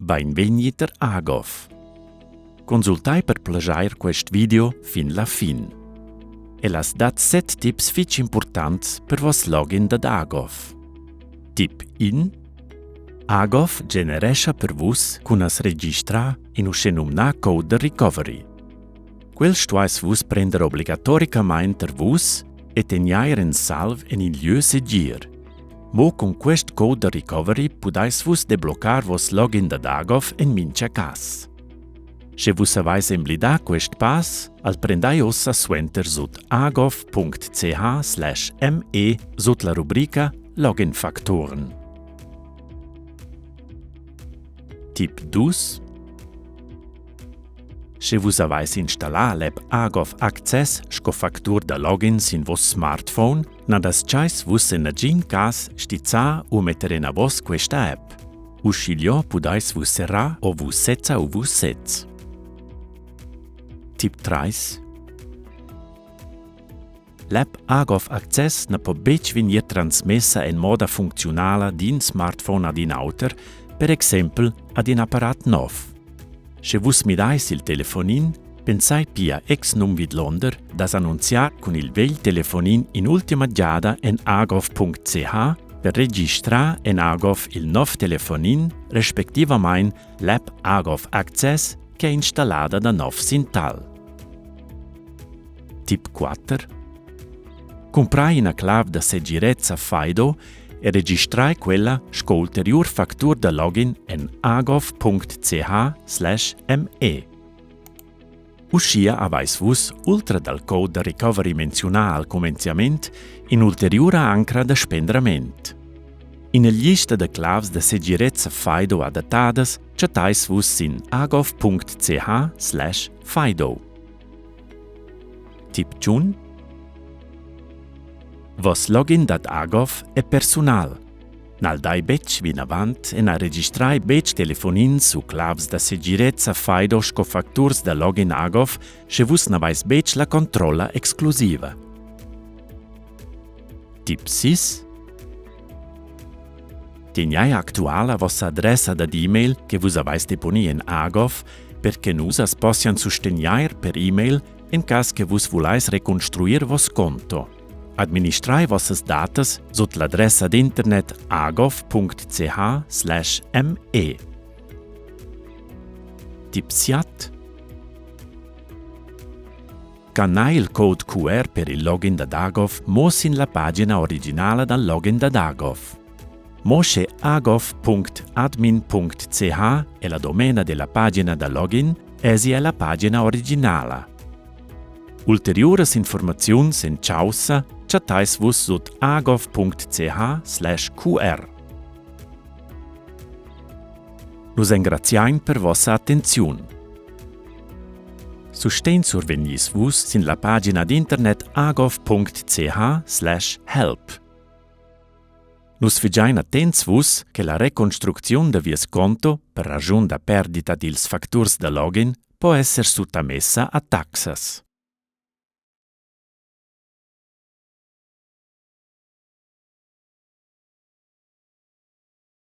Bainvegni tar AGOV. Consultai per plaschair quest video fin la fin. El as dat set tips fitg impurtants per voss login dad AGOV. Tip 1. AGOV generescha per vus cun as registrar in uschenumnà code da recovery. Quel stuais vus prender obligatoricamain tar vus e tegnair en salv en in lieu segir. Mo cun quest code da recovery pudais vus debloccar voss login da Dagov en mintga cas. Sche vus avais emblidà quest pass, al prendai ussa suenter sut agov.ch/me sut la rubrica Login-Faktoren. Tip 2 Sche vus avais installà l'app Agov Access sco factur da login sin voss smartphone, na dastgais vus en nagin cas stizzar u metter enavos questa app. Uschigliò pudais vus serrar o vus sezza u vus sez. Tip 3 L'app Agov Access na po betg vegnir transmessa en moda funcziunala d'in smartphone ad in auter, per exempel ad in apparat nov. Sche vus midais il telefonin, pensai pia exnum vidlonder da s'annunziar cun il vegl telefonin in'ultima giada en agov.ch per registrar en Agov il nov telefonin, respectivamain l'app Agov Access ch'è installada da nov sin tal. Tip 4. Cumprai ina clav da segirezza FIDO e registrai quella sco ulteriur factur da login en agov.ch/me. Uschia avais Vus, ultra dal code da recovery menziunà al cumenzament, in'ulteriura ancra da spendrament. Ina glista da clavs da segirezza FIDO adattadas chattais Vus sin agov.ch/fido. Tip tschun. Voss login dad Agov è persunal. N'al dai betg vinavant e na registrai betg telefonins u clavs da segirezza FIDO sco facturs da login Agov, sche vus n'avais betg la controlla exclusiva. Tip 6. Tegnai actuala vossa adressa dad e-mail che vus avais deponì en Agov per che nus as possian sustegnair per e-mail en cas che vus vulais reconstruir voss conto. Administrai vossas datas sut l'adressa d'internet agov.ch/me. Tip 7 Scanai il code QR per il login da Dagov mo sin la pagina originala dal login da Dagov. Mo sche agov.admin.ch è la domena della pagina da login, èsi è la pagina originala. Ulteriuras informaziuns en chaussa chattais vus sut agov.ch/qr. Nus engraziain per vossa attenziun. Sustegn survegnis vus sin la pagina d'internet agov.ch slash help. Nus figiain attents vus che la reconstrucziun da vies conto per raschun da perdita dils facturs da login po esser suttamessa a taxas.